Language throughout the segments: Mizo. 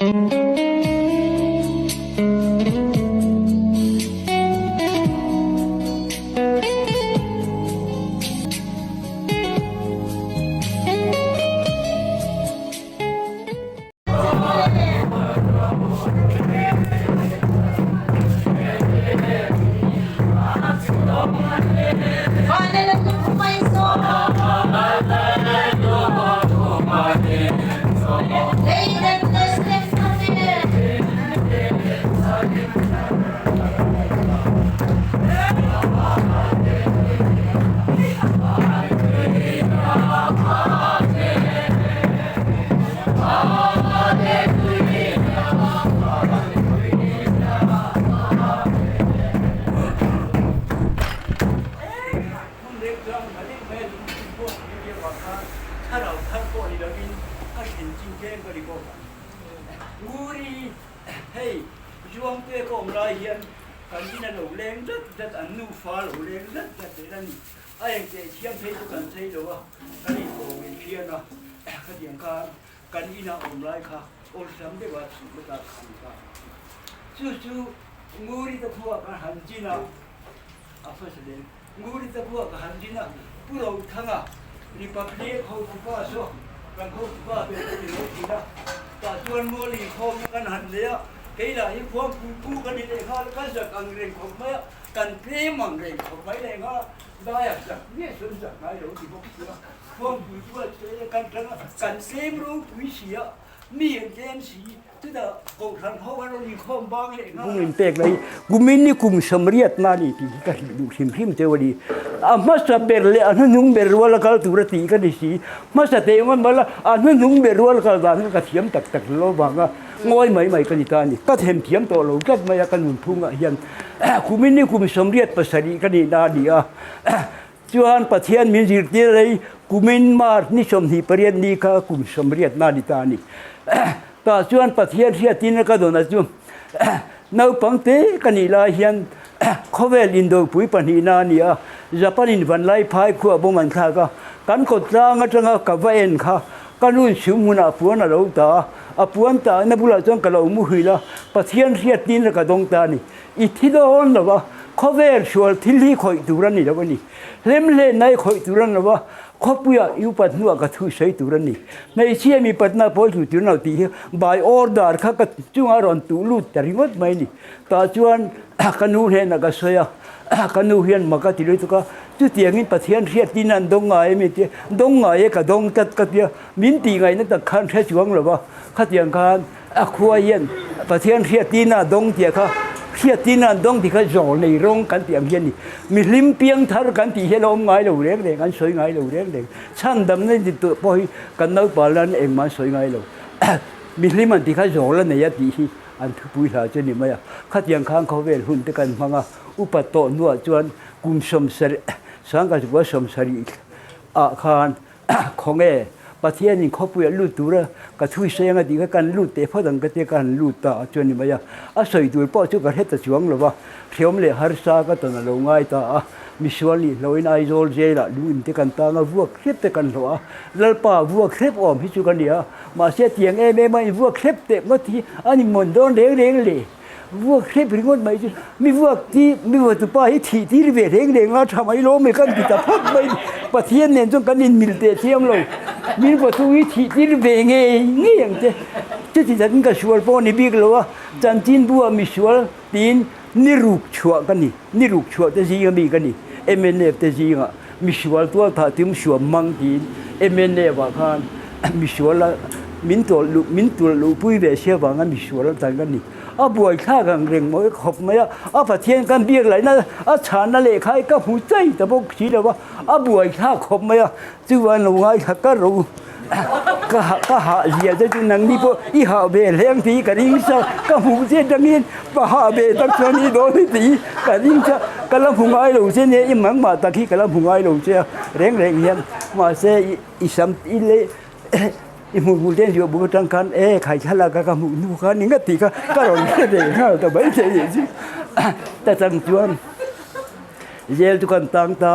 Hei Zuangte ka awm lai hian kan in a lo leng zat zat an nufa lo leng zat zat zel a ni. A engteh thiam phei chu kan chei lo a, kan inkawm in phian a, khatiang khan kan ina awm lai kha awlsam deuha chhuk lawk a khan ta. Chu chu Nguri te khua ka han chin a, a first leng, Nguri te khua ka han chin a, Pu Rothanga Republic hotupa saw kan hotupa ber ka ni lo thin a, tah chuan mual inkhawmna kan han nei a, kei lah hi khuang pui pu ka ni leh nghal a, ka zak ang reng khawp mai a, kan tlem ang reng khawp mai leh nghal a. Daia zak nge sawn zak ngai lo ti bawk sia, khuangpui chu a che kan tang a, kan tlem ropui si a, mi an tlem si, chutah kohhran ho an rawn inkhawm bang leh nghal a. Bung inpek lai kumin ni kum samriatna a ni tih hi ka hrilh duh hrim hrim teuh a ni. A hmasa ber leh a hnuhnung ber rual a kal tur a tih ka ni si, hmasa teh ngawt mah la a hnuhnung ber rual kal dan kha ka thiam tak tak lo vang a, ngawi mai mai ka ni ta a ni. Ka them thiam tawh lo tlat mai a ka nunphungah hian. Kumin ni kum 87 ka nihna a ni a, chuan Pathian min zirtir rei kumin March ni 28 ni kha kum 80 na a ni ta a ni. Tah chuan Pathian hriatin ka dawn a chu naupang te ka nih lai hian khawvel indopui pahnihna a ni a, Japan in Vanlai phai khuah bawm an thlak a, kan kawt tlang atanga ka va en kha ka nun chhum hunah puan a lo ta a, a puan tahna bulah chuan ka lo muhil a, Pathian hriattin a ka dawng ta a ni. I thi dawn lo a, khawvel sual thil hi khawih tur a ni lo a ni. Hlemhlenna hi khawih tur a ni lo a, khawpuia i upat hnuah ka thu sawi tur a ni. Hmeichhia mi patna pawl thu tur a ni lo tih hi by order kha ka chunga rawn tuh lut ta ringawt mai a ni. Tah chuan ka nu hnenah ka sawi a, ka nu hian mak a ti lutuk a, chutiangin Pathian hriattin an dawng ngai em tia, dawng ngai e ka dawng tlat ka tia, min tih ngaihna tak khan hre chuang lo va, khatiang khan A khua hian Pathian hriattina dawng tih kha hriattina an dawng tih kha zawl nei rawng kan tih ang hian ni. Mihlim piang thar kan tih hian a awm ngai lo reng reng, an sawi ngai lo reng reng. Chhandamna ni tawh pawh hi kan naupang lan engmah an sawi ngai lo. Mihlim an tih kha zawl a nei a tih hi an thupui hla chu a ni mai a. Khatiang khan khawvel hun te kan hmang a, upa tawh hnuah chuan kum 70, sangkazukua 70 ah khan Khawnge, Pathianin khawpuiah lut tura ka thui sawi anga tih kha kan lut teh phawt ang ka tia ka han lut ta a chuan ni mai a. A sawi tur pawh chu ka hre ta chuang lo va, hreawm leh harsa ka tawn a lo ngai ta a. Misual nih hloin Aizawl jail ah lungin te kan tang a, vuak hrep te kan hlawh a. Lalpa vuak hrep awm hi chu ka ni a, mahse tiang em em a in vuak hrep teh ngawt hi a ni mawn dawn reng reng le. Vuak hrep ringawt mai chu mi vuak ti mi vuatupa hi thih tir ve reng reng a tha mai lo mai kan ti ta phawt mai Pathian nen chuan kan inmil teh chiang lo min vuatu hi thih tir ve ngei ngei ang che chuti takin ka sual pawh a ni bik lo a chanchin buah misual tiin ni ruk chhuah ka ni ni ruk chhuah te zinga mi ka ni mnf te zingah misual tual thah tum suam hmang tiin mnf ah khan misual a min tawlh luh min tulh luh pui ve sia vanga misual a tan ka ni. A buaithlak ang reng mawi khawp mai a, a Pathian kan biak laihna a chhanna lehkha hi ka hmu chai ta bawk si lo va, a buaithlak khawp mai a, chuan lo ngaithla ka ro ka hah ka hah zia te chu nangni pawh i hah ve hleng tih ka ring sa, ka hmuh che atangin pa hah ve tak chuan i dawn i tih ka ring sa, ka la hmu ngai lo che nia i mangmah tak hi ka la hmu ngai lo che a reng reng hian mahse i sam i leh I hmuh hmuh te ziah buk atang khan e khai thlalak a ka hmuh hnu khan ni ngat tih kha ka rawn hre ve nghal ta mai che nih chu. Ta chang chuan jail chu kan tang ta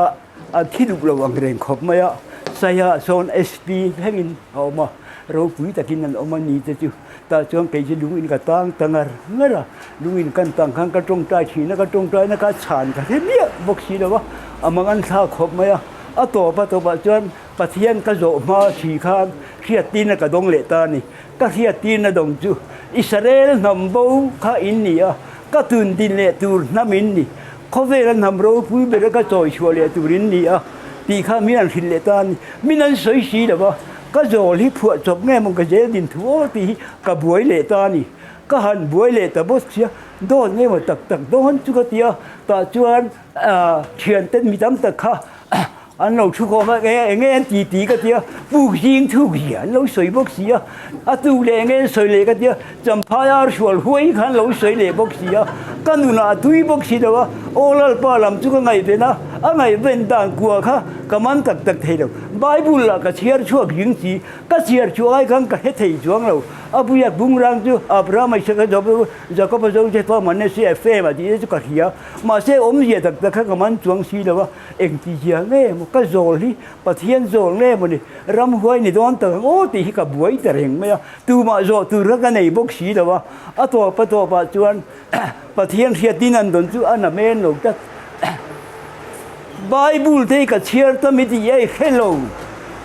a thi duh lo ang reng khawp mai a, Saia sawn SP thlengin a awm a, ropui takin an awm a ni te chu. Tah chuan kei chu lungin ka tang ta ngar ngar a, lungin kan tang khan ka tawngtai thin a, ka tawngtaina kha chhan ka hre miah bawk si lo a, a mang an thlak khawp mai a. A tawp a tawpah chuan Pathian ka zawh hma si khan hriattirna ka dawng leh ta a ni. Ka hriattirna dawng chu Israel hnam bo kha in ni a, ka tun din leh tur hnam in ni. Khawvela hnam ropui bera ka chawi chhuah leh tur in ni a tih kha min an hrilh leh ta a ni. Min an sawi si lo va, ka zawl hi phuah chawp nge maw ka zel din thu aw tih hi ka buai leh ta a ni. Ka han buai leh ta bawk sia, dawt nge maw tak tak dawn chu ka ti a, tah chuan thianten mi tam tak kha An lo thu khawm a, enge enge an ti ti ka tia, puk zing thuk zia an lo sawi bawk si a, a tuk leh enge an sawi leh ka tia, Champhai ar sual huai kha an lo sawi leh bawk si a, ka nunah a tui bawk si lo a, aw Lalpa lam chu ka ngaihven a, a ngaihven dan kua kha ka man tak tak thei lo, Bible ah ka chhiar chhuak zing si, ka chhiar chhuah ai khan ka hre thei chuang lo, a buiak bungrang chu Abraham, Isaka, Jakob, Josefa, Manase, Ephraim a tih te chu ka hria, mahse awmzia tak tak kha ka man chuang si lo a. Engti zia nge maw ka zawl hi Pathian zawl nge maw ni ramhuai ni dawn tak ang aw tih hi ka buai ta reng mai a, tumah zawh tur kha ka nei bawk si lo a, a tawp a tawpah chuan Pathian hriatin an dawn chu a na men lo tlat. Bible te hi ka chhiar ta mi tih ei hre lo,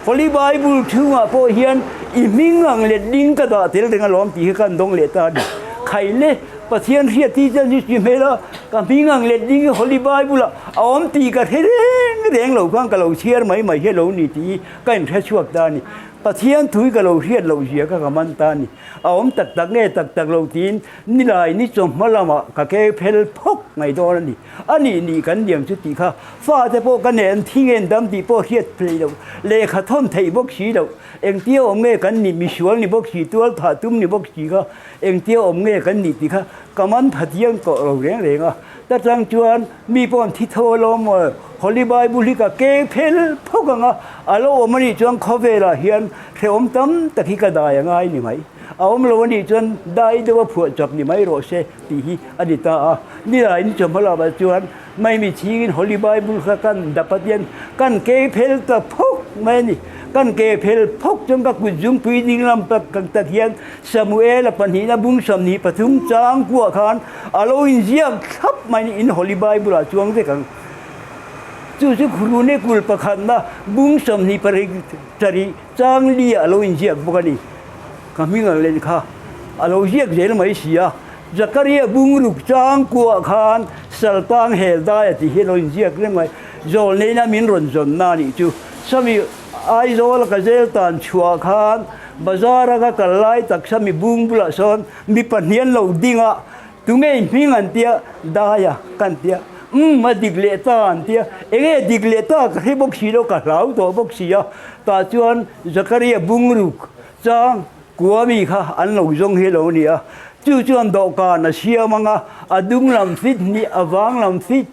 Holy Bible chhungah pawh hian i hming ang let ding ka dah tel reng alawm tih hi ka an dawng leh ta a ni. Khaile Pathian hriat hi chuan hi hmel a, ka hming ang let ding hi Holy Bible ah a awm tih ka hre reng reng lo khan ka lo chhiar mai mai hi a lo ni tih hi ka inhre chhuak ta a ni. Pathian thu hi ka lo hriat loh zia kha ka man ta a ni. A awm tak tak nge tak tak lo tiin nilai ni chawhma lamah ka ke phel phawk mai dawn a ni. A nih nih kan liam chu tih kha fate pawh ka nen an thi nge an dam tih pawh hriat theih loh, lehkha thawn theih bawk si loh, engtia awm nge kan nih misual ni bawk si, tual thah tum ni bawk si kha Engtia awm nge kan nih tih kha ka man pha chiang tawh lo reng reng a. Ta tang chuan mi pawh thi tho alawm maw, Holy Bible hi ka keng phel phawk ang a, a lo awm anih chuan khawvelah hian hrehawm tam tak hi ka dai a ngai ni mai. A awm lo anih chuan dai deuh a phuah chak ni mai rawh se tih hi a ni ta a. Nilai ni chawhma lamah chuan Maimi chhingin Holy Bible kha kan dap a tian kan keng phel ta phawk mai a ni. Kan ke phel phawk chuan ka kut zungpui ding lam tak hian Samuela pahnihna bung 23 chang kuah khan a lo inziak thlap mai in Holy Bible ah chuang vek ang. Chu chu Chronicles pakhatna bung 27 chang li ah a lo inziak bawk a ni. Ka hming ang len kha a lo ziak zel mai si a. Zakaria bung ruk chang kuah khan Saltang Heldai a tih hi a lo inziak reng mai. Zawlneina min rawn zawnna a nih chu. Sami Aizawl ka zel tan chhuah khan Bazar a ka kal lai tak Sami bung bulah sawn mi pahnih an lo ding a, tunge i hming an tia, Daia kan tia, umm a dik leh ta an tia, enge dik leh ta ka hre bawk si lo ka hlau tawh bawk si a, tah chuan Zakaria bung ruk chang kua mi kha an lo zawng hi lo ni a, chu chuan dawhkan a siam ang a, a dung lam fit hnih a vang lam fit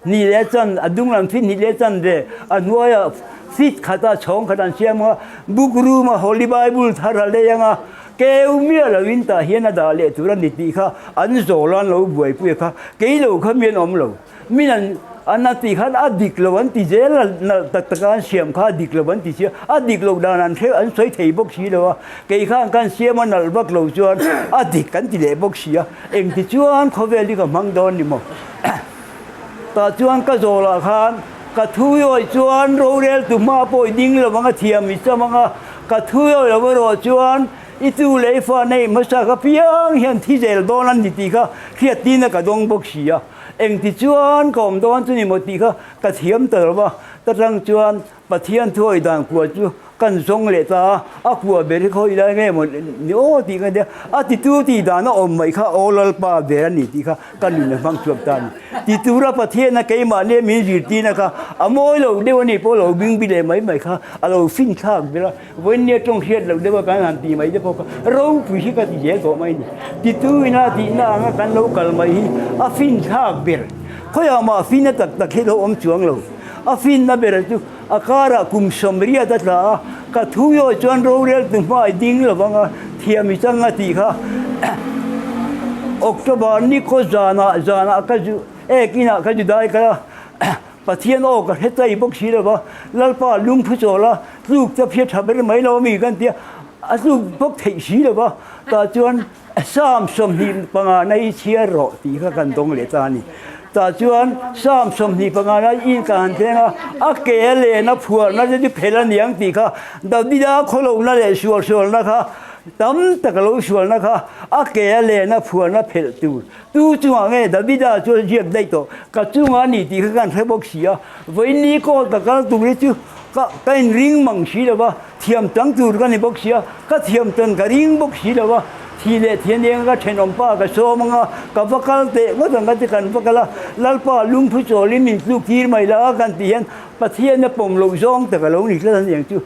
Ni leh chan, a dung lam fit ni leh chan ve, a hnuaiah fit khata chhawng khat an siam a, book room a Holy Bible thar a lei ang a, keu miah loin tah hian a dah leh tur a ni tih kha an zawl a, an lo buaipui a kha, kei lo kha mi an awm lo. Min an an a tih khan a dik lo an ti zel a, nalh tak taka an siam kha a dik lo an ti sia, a dik loh dan an hre an sawi thei bawk si lo a, kei khan kan siam a nalh vak lo chuan a dik an ti leh bawk si a, engti chuan khawvel hi ka hmang dawn ni maw? Tah chuan ka zawlah khan ka thuiawih chuan roreltu hma pawh i ding lo ang a, thiam i cham ang a, ka thuiawih lo erawh chuan i tu leh i fa neih hmasa ka piang hian thi zel dawn a ni tih kha hriattina ka dawng bawk si a. Engti chuan ka awm dawn chu ni maw tih kha ka thiam ta lo va, ta tang chuan Pathian thuawi dan kua chu kan zawng leh ta a, a kua ber hi khawi lai nge maw ni aw tih ka nia, a titu tih dan a awm mai kha aw Lalpa ber a ni tih kha ka nun a hmang chhuak ta a ni. Ti tura Pathiana keimahnia min zirtirna kha a mawi lo deuh a nih pawh lo bingbi leh mai mai kha a lo fin thlak ber a, vawinia tawng hriat loh deuha kan han ti mai te pawh kha ropui hi ka ti zel tawh mai a ni. Titu ina tihna anga kan lo kal mai hi a fin thlak ber, khawiah mah fina tak tak hi a lo awm chuang lo. A finna ber chu a karah kum 80 a tla a, ka thuiawi chuan rorel tu hmai ding lo vanga thiam i chang a tih kha. October ni khaw zanah zanah ka zu ek inah ka zu dai kal a, Pathian aw ka hre chai bawk si lo va, Lalpa lungphu chawl a, tluk te phiat tha ber mai lo a mi kan ti a. A tluk bawk theih si lo va, tah chuan Psalm 25 na i chhiar rawh tih kha kan dawng leh ta a ni. Tah chuan Psalm 25 na in ka han thleng a, a ke a len a phuarna te chu phel a niang tih kha Davida khawlohna leh sualsualna kha tam tak a lo sualna kha a ke a len a phuarna phelh tur tu chungah nge Davida chu a ziak daih tawh ka chungah a ni tih kha kan hre bawk si a, vawiin kawl ka kal tur hi chu ka ka inring mang si lo va. Thiam tang tur ka ni bawk sia, ka thiam tan ka ring bawk si lo a, thi leh thian eng ka thenawm pa ka sawm ang a, ka va kal teh ngawt ang ka ti kan va kal a, Lalpa lungphu chawlin min tluk tir mai la kan tih hian Pathian a pawm loh zawng tak a lo ni tlat a niang chu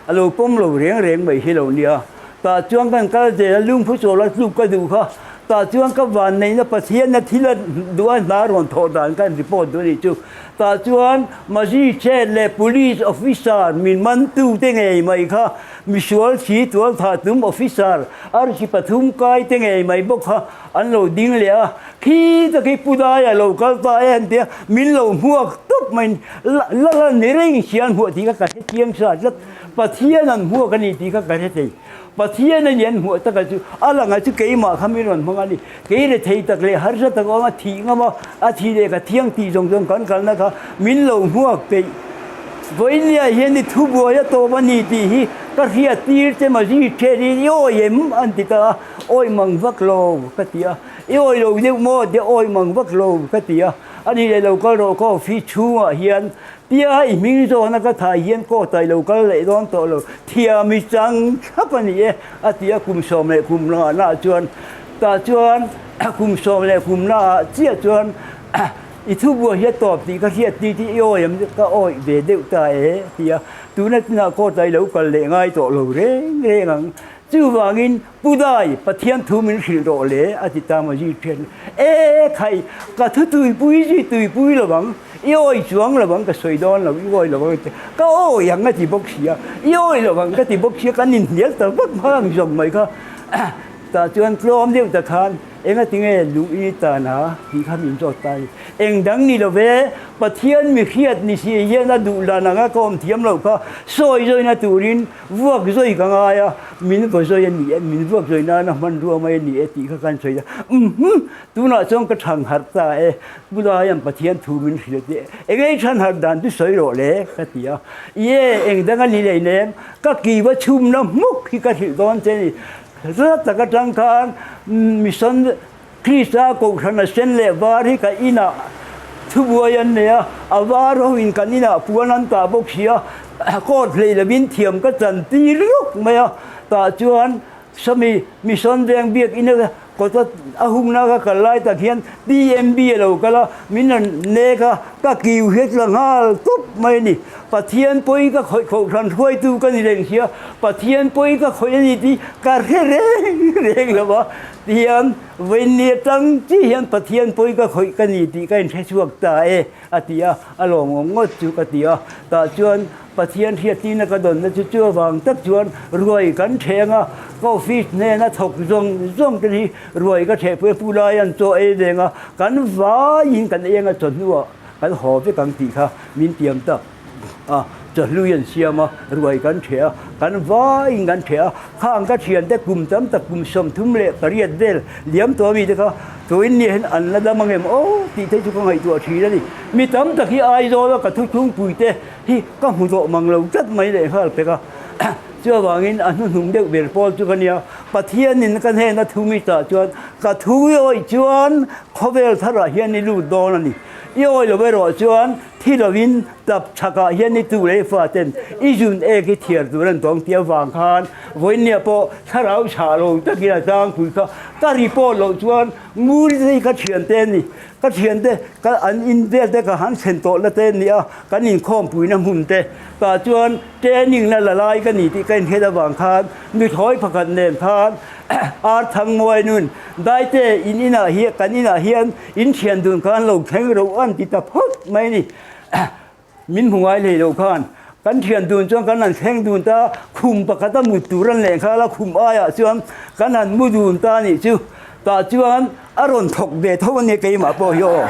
a lo pawm lo reng reng mai hi lo nia. Tah chuan kan kal zel a, lungphu chawl a tluk ka duh kha, tah chuan ka vanneihna Pathian a thil a duh a hna rawn thawh dan kan report duh a nih chu. Tah chuan Magistrate leh Police Officer min mantu te ngei mai kha misual thi tualthah tum Officer arsi pathum kai te ngei mai bawk kha an lo ding leh a, khi taki Pu Daia lo kal ta e an ti a, min lo hmuak tawp mai la la ni reng hian hmuah tih kha ka hre chiang sa tlat, Pathian an hmuak a ni tih kha ka hre thei. Pathian a lian hmuh taka chu a langah chu keimah kha min rawn hmang a ni. Kei rethei tak leh harsa tak awm a thih ngam a, a thih leh ka thiang tih zawng zawng kan kalna kha min lo hmuak peih. Vawinia hian i thubuai a tawp a ni tih hi ka hriat tir che mazi ṭhen in i awi em an ti ta a, awi mang vak lo ka ti a, i awi lo deuh maw tia awi mang vak lo ka ti a, a ni leh lo kal rawh ka office chhungah hian Tia i hming zawhna ka thai hian court ah i lo kal leh dawn tawh lo, thiam i chang thlap a ni e, a ti a, kum sawm leh kum na chuan tah chuan kum sawm leh kum na ah chiah chuan i thubuai hi a tawp tih ka hriat ti tih i awi em ka awi ve deuh ta e, a ti a, tuna tinah court ah i lo kal leh ngai tawh lo reng reng ang, chuvangin Pu Dai, Pathian thu min hrilh rawh le, a ti ta maw Zirphian. E khai, ka thu tuipui zui tuipui lo vang, i awi chuang lo vang ka sawi dawn lo, i awi lo vang ka ti. Ka awi ang a ti bawk si a, i awi lo vang ka ti bawk si a, kan inhnial ta vak hma ang zawng mai kha. Tah chuan tlawm deuh ta khan Engati nge lung i tan a tih kha min zawt ta a ni. Eng dang ni lo ve, Pathian mi hriat ni si hian a duh dan anga ka awm thiam loh kha sawi zawina turin vuak zawi ka ngai a, min vaw zawi a ni e, min vuak zawi nana hmanrua mai a ni e tih kha kan sawi a, Umm, tunah chuan ka chhan harh ta e, Pu Laian Pathian thu min hrilh tih eng ei chhan harh dan chu sawi rawh le ka ti a, Ie, eng dang a ni lei nem, ka kiva chhumna hmuk hi ka hrilh dawn che a ni, Zat tak atang khan Mission Krista Kohhrana sen leh var hi ka inah thubuai an nei a, a var ho in kan inah puan an tah bawk si a, court hlei lovin thiam ka chan tir rawk mai a, tah chuan sawmi Mission Veng biakina kawta a hungna ka kal lai tak hian PMB a lo kal a, min rawn nek a, ka kiu hiat la nghal tawp mai a ni. Pathian pawi ka khawih kohhran hruaitu ka ni reng sia, Pathian pawi ka khawih a ni tih ka hre reng reng lo va, tihian vawiin atang chi hian Pathian pawi ka khawih ka ni tih ka inhre chhuak ta e a ti a, a lawmawm ngawt chu ka ti a, tah chuan Pathian hriattirna ka dawnna chu chu avang tak chuan ruai kan thleng a, ka office hnena thawk zawng zawng te hi ruai ka thlehpui a, pu lai an chaw ei veng a, kan vaiin kan ei anga chawhnuah Kan haw vek ang tih kha min tiam tak a, chawhlui an siam a, ruai kan ṭheh a, kan vaiin kan ṭheh a, khang ka ṭhiante kum tam tak kum 38 vel liam tawh ami te kha tuin ni hian an la dam ang em aw tih te chu ka ngaihtuah ṭhin a ni. Mi tam tak hi Aizawl a ka thuthlungpui te hi ka hmu tawh mang lo tlat mai leh nghal pek a, chuvangin a hnuhnung deuh ber pawl chu ka nia, Pathianin ka hnena thu mi tah chuan ka thu i awih chuan khawvel tharah hian i lut dawn a ni. I awi lo erawh chuan thi lovin tap chhakah hian i tu leh i faten i zun ek i thiar tur an tawng tih avang khan vawinia pawh thlarau chhah lo takin a tlangpui kha ka ri pawh loh chuan ngur te hi ka thiante a ni. Ka thiante ka an in vel te ka han thlen tawh na te a ni a, kan inkhawmpuina hmun te tah chuan training na la lai ka ni tih ka inhriat avang khan mithawi pakhat nen khan Ar Thangmuai nun Daite in inah hian kan inah hian In thian dun khan lo thleng ro an ti ta phawt mai a ni. Min hmu ngai hlei lo khan kan thian dun chuan kan han thleng dun ta, khum pakhat a mut tur an leh nghal a, khum aiah chuan kan han mu dun ta a nih chu. Tah chuan a rawn thawk ve tho a nia keimah pawh hi aw.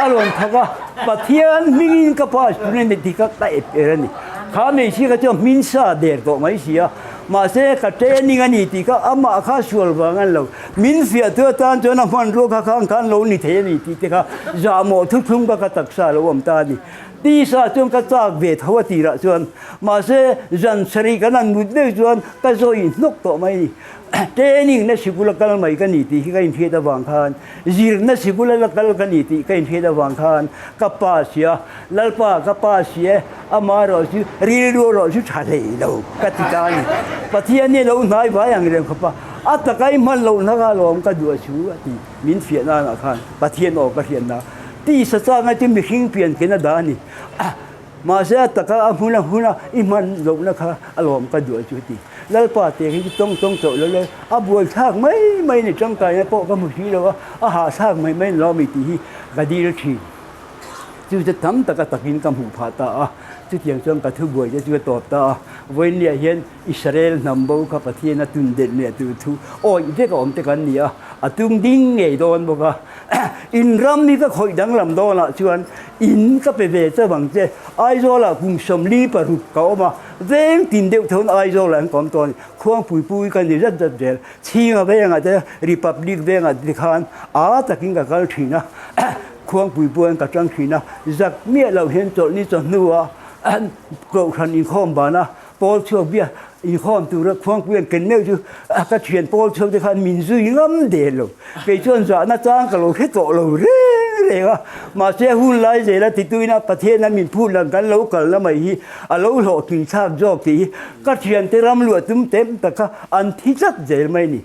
A rawn thawk a, Pathian hmingin ka pa student ni tih kha ka ep er a ni. Kha hmeichhia kha chuan hmin sa der tawh mai si a. Mahse, ka training a ni tih kha amah kha sual vang a ni lo. Min fiahtu atan chuan a hmanrua kha khang khan lo ni thei a ni tih te kha zahmawh thuthlung kha ka taksa a lo awm ta a ni. Tisa chuan ka chak ve tho a tirah chuan. Mahse, zan sarih kan han mut deuh chuan ka zawi hnawk tawh mai a ni. Training na sikul a kal mai ka ni tih hi ka inhriat avang khan, zirna sikul a la kal ka ni tih ka inhriat avang khan ka pa si a, Lalpa ka pa si e, ama erawh chu rilru erawh chu tha hlei lo ka ti ta a ni. Pathian hi a lo hnai vai ang reng khawp a, a taka i hman lohna kha alawm ka duh a chu a ti. Min fiah nanah khan Pathian aw ka hriatna tisa changa chu mihring pian ken a dah a ni. Mahse a taka a hmun a hmun a i hman lohna kha a lawm ka duh a chu ti. Lalpa te hi chu tawng tawng chauh lo le a buai thlak mai mai ni tangkaina pawh ka hmu si lo a, a hah thlak mai mai ni lo mi tih hi ka dil thin. Chu chu tam taka takin ka hmuh phah ta a, chutiang chuan ka thu buai te chu a tawp ta a. Vawiinliah hian Israel hnam bo kha Pathian a tun delh leh tur thu awih vek a awm te kan ni a, a tum ding ngei dawn bawk a. In ram hi ka khawih danglam dawnah chuan in ka pe ve chauh ang che. Aizawlah kum 46 ka awm a, veng tin deuh thawn Aizawlah an ka awm tawh a ni. Khuangpui pui ka ni zat zat zel. Chhinga vengah te, Republic vengah te khan a takin ka kal thin a, Khuangpui puan ka tang thin a. Zak miah loh hian chawlhni chawhnuah Kohhran inkhawm bana Pawl chhuak bia inkhawm tura Khuangpui an ken meuh chu ka thian pawl chhuak te khan min zui ngam der lo. Kei chuan zahna chang ka lo hre tawh lo reng reng a. Mahse hun lai zela tituina Pathiana min phut lang kan lo kalna mai hi a lo hlawhtling thlak zawk tih hi ka thiante ram luah tum tem tak kha an thi tlat zel mai ni.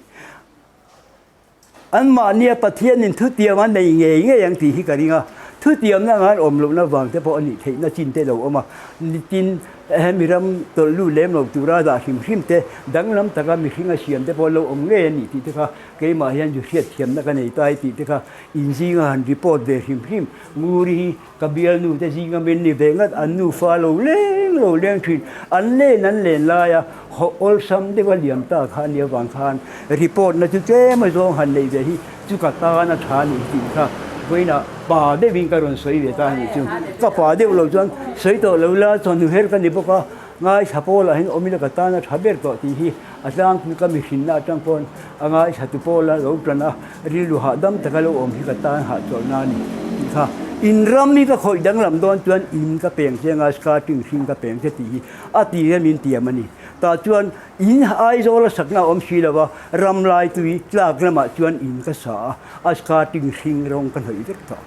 Anmahnia Pathianin thutiam a nei ngei ngei ang tih hi ka ring a, thutiamna anga an awm lohna vang te pawh a nih theihna chin te lo awm a, nitin hemi ram tawlh lut lem lo tura dah hrim hrim te, danglam taka mihring a siam te pawh lo awm ngei a nih tih te kha keimah hian zu hriatthiamna ka nei ta e tih te kha inzinga han report ve hrim hrim Nguri hi ka bialnu te zinga min ni ve ngat, an nufa lo leng lo leng thin, an len an len laia haw awlsam deuha liam ta kha ania vang khan report na chu tlem a zawng han neih ve hi chu ka tan a tha nih tih kha vawiinah pa deuhin ka rawn sawi ve ta a nih chu. Ka pa deuh lo chuan sawi tawh lo ila chawhnu her ka ni bawk a, ngaithla pawl ah hian awm ila ka tan a tha ber tawh tih hi a tlangpui ka mihrinna atang pawn a ngaithla tu pawl a lo tan a, rilru hahdam taka lo awm hi ka tan hahchawlhna a ni tih kha in ram hi ka khawih danglam dawn chuan in ka peng che anga starting hring ka peng che tih hi a ti hian min tiam a ni. Tah chuan in Aizawl a sakna a awm si lo va, ram lai tui tlak lamah chuan in ka sa a, a starting hring rawng ka hnawih vek tawh.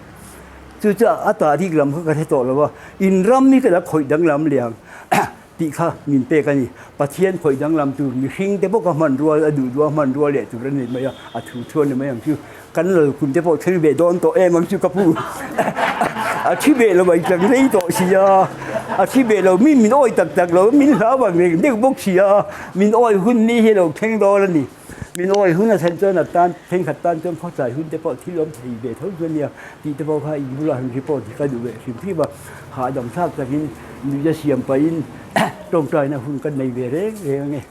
Chu chu a tah rik lam kha ka hre tawh lo va, in ram hi ka la khawih danglam liang tih kha min pek a ni. Pathian khawih danglam tur mihring te bawk a hmanrua a duh duh a hmanrua leh tur a ni mai a, a thu thu a ni mai ang chu. Kan lalkum te pawh thleng ve dawn tawh em ang chu ka pu. A thi ve lo mai tlang rei tawh si a, a thi ve lo mi min awi tak tak lo, min hlau ang reng deuh bawk si a, min awi hun ni hi lo thleng dawn a ni. Min awi hun a thlen chuan a tan thenkhat tan chuan khawchai hun te pawh thil awm thei ve tho chu a nia tih te pawh kha in bulah han report hi ka duh ve hrim hrim a, hahdam thlak takin nuih a siam pahin tawngtaina hun kan nei ve reng reng ange.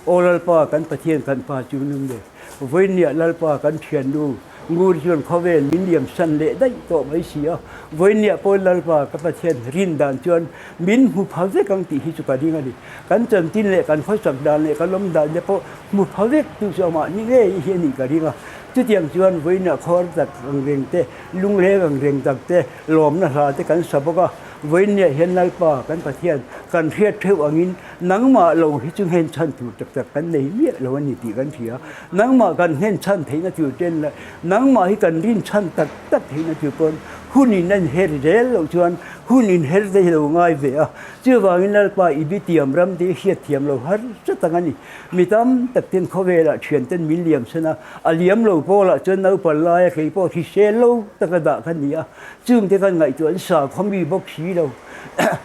Aw Lalpa kan Pathian kan Pa chu nung le, vawinia Lalpa kan thiannu Ngur chuan khawvel min liam san leh daih tawh mai si a, vawinia pawn Lalpa ka Pathian rin dan chuan min hmu pha vek ang tih hi chu ka ring a ni. Kan chanchin leh kan khawsak dan leh kan awm dan te pawh hmu pha vek tu chu amah ni ngei hi a nih ka ring a. Chutiang chuan vawiinah khawr tak ang reng te, lungleng ang reng tak te, lawmna hla te kan sa bawk a. Vawiinniah hian Lalpa kan Pathian kan hriat theuh angin nangmah lo hi chu nghen chhan tur tak tak kan nei miah lo a ni tih kan hria. Nangmah kan nghen chhan theihna tur ten leh nangmah hi kan rin chhan tak tak theihna tur pawn hun in a inher zel loh chuan hun inher te hi lo ngai ve a. Chuvangin Lalpa i bitiam ram te hi hriatthiam lo har zet ang a ni. Mi tam tak ten khawvelah thian ten min liam san a, a liam lo pawlah chuan naupang laia kei pawh hrisel lo taka dah ka ni a, chungte kan ngaihtuah an sakhaw mi bawk si lo,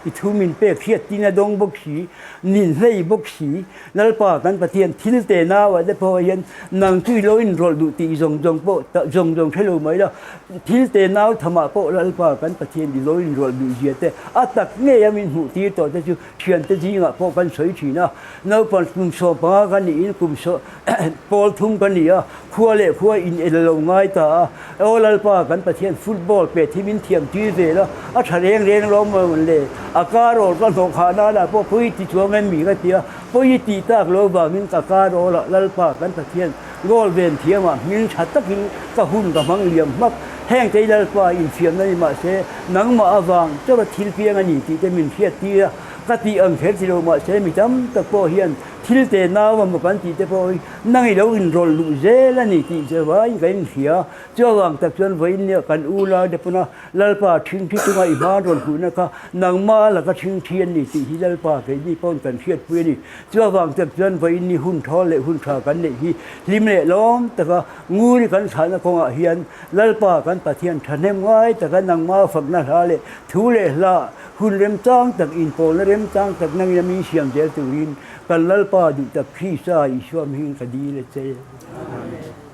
i thu min pek hriat tin a dawng bawk si, nin hlei bawk si. Lalpa kan Pathian thil te nauah te pawh hian nang chu i lo inrawlh duh tih zawng zawng pawh zawng zawng hre lo mai la, Thil te nau thamah pawh Lalpa kan Pathian i lo inrawlh duh zia te, a tak ngei a min hmuh tir tawh te chu thiante zingah pawh kan sawi thin a. Naupang kum 15 ka niin kum pawl thum ka ni a, khua leh khua in el lo ngai ta a. Aw Lalpa kan Pathian football pet hi min thiam tir ve la, a tha reng reng lawm maw le. le. A karawl ka hnawh khah nana pawh pawi ti chuang em mi ka ti a, pawi tih tak lo vangin ka karawlah Lalpa kan Pathian goal ven thiamah hming tha takin ka hun ka hmang liam hmak. Heng te hi Lalpa infiamna ni mahse nangmah avang chauha thil piang a ni tih te min hriat tir a, ka tih ang kher ti lo mahse mi tam tak pawh hian thil te nau a maw kan tih te pawh hi nang i lo inrawlh luh zel a ni tih che vaiin kan inhria. Chuavang tak chuan vawiin nia kan u lai te pawn a Lalpa thingthi chunga i hma rawn hmuhna kha nangmah laka thingthi an ni tih hi Lalpa keini pawn kan hriatpui a ni. Chuavang tak chuan vawiin ni hun thawl leh hun tha kan neih hi hlim leh lawm taka nguri kan thlahna kawngah hian Lalpa kan Pathian thahnem ngai taka nangmah fakna hla leh thu leh hla hun remchang tak inpawlna remchang tak nangin a min siam zel turin kan Lalpa duh tak Krista Isua hmingin ka dil a che. Amen.